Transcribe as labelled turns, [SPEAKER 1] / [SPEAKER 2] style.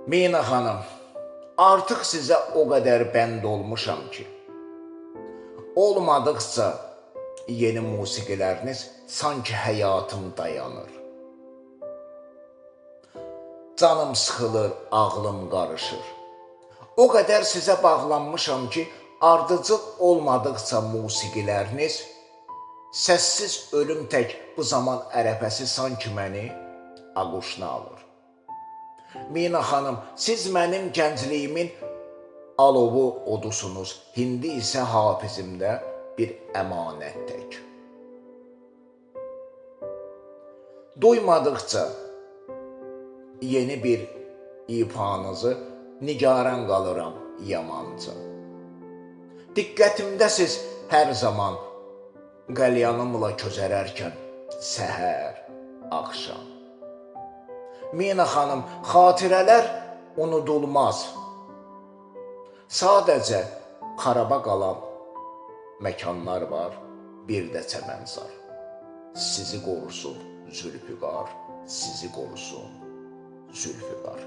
[SPEAKER 1] Mina xanım, artıq sizə o qədər bənd olmuşam ki, olmadıqca yeni musiqiləriniz sanki həyatım dayanır. Canım sıxılır, ağlım qarışır. O qədər sizə bağlanmışam ki, ardıcıl olmadıqca musiqiləriniz səssiz ölüm tək bu zaman ərəfəsi sanki məni ağuşuna alır. Mina xanım, siz mənim gəncliyimin alovu odusunuz, indi isə hafizimdə bir əmanət tək. Duymadıqca yeni bir ifanızı nigaran qalıram yamanca. Diqqətimdə siz hər zaman qəlyanımla közərərkən səhər, axşam. Mina xanım, xatirələr unudulmaz. Sadəcə xaraba qalan məkanlar var, bir də çəmənzar. Sizi qorusun Zülfüqar, sizi qorusun Zülfüqar.